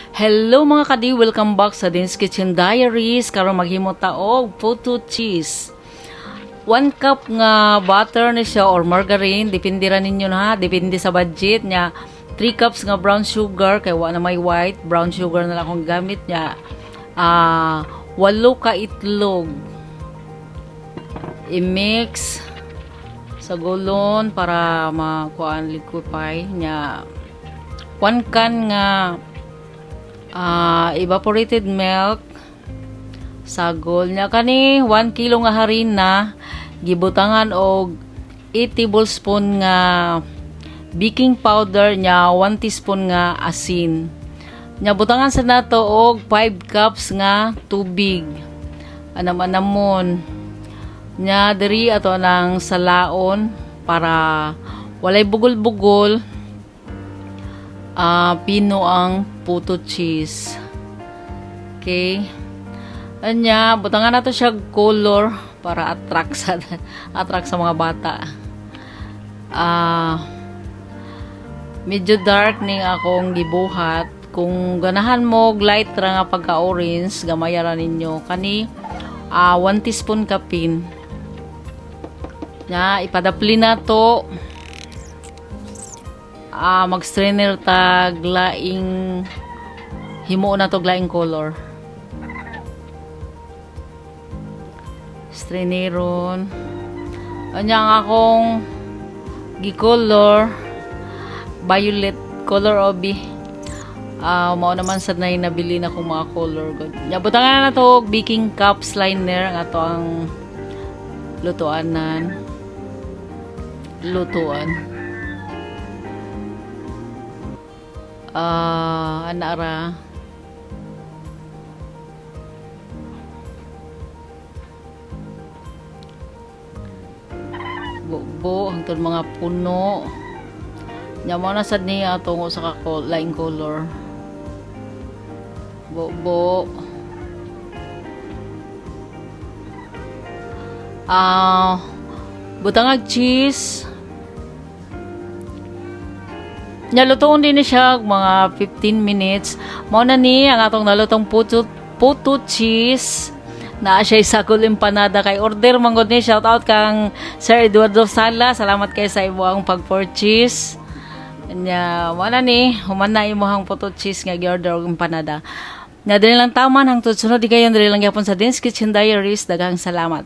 Hello, mga kadi, welcome back sa Din's Kitchen Diaries. Karon maghimo ta og puto cheese. 1 cup nga butter ni siya or margarine, depende ra ninyo na ha, depende sa budget niya. 3 cups nga brown sugar kay wa na may white, brown sugar na lang akong gamit niya. 8 ka itlog. I-mix sa gulon para makuan, liquefy niya. 1 can nga evaporated milk, sagol niya. Kani 1 kilo nga harina, gibutangan og 8 tablespoon nga baking powder niya, 1 teaspoon nga asin nya. Butangan sa nato og 5 cups nga tubig, anam-anamon nya. Diri ato nang salaon para walay bugol-bugol, pino ang puto cheese. Okay. Anya, butangan nato siya color para attract sa mga bata. Medyo dark ning akong gibuhat. Kung ganahan mo og light ra nga pagka-orange, gamaya ra ninyo. Kani 1 teaspoon kapin. Nya, ipadapli na to. Mag-strainer tag laing, himuon na to laing color. Straineron. Anya, ang akong gi-color, violet color obi. Mao naman sad na nabili na kong mga color gud. Nya, butangan na to og baking cups liner ang ato ang lutuanan. Lutuan. Ana ra. Bubo hangtod mga puno. Nya, mo na sad niya tungo sa kako laing color. Bubo. Butangag cheese. Nya, lutoon din ni siya mga 15 minutes. Mao na ni ang atong nalutong puto cheese. Naa siya sagol empanada kay order man gud ni. Shout out kang Sir Eduardo Sala. Salamat kay sa imong pag-purchase. Nya, mao na ni, human na imong puto cheese nga gi-order og empanada. Nya, dili lang taman, hangtod sunod di kayon, dili lang gyapon sa Din's Kitchen Diaries. Daghang salamat.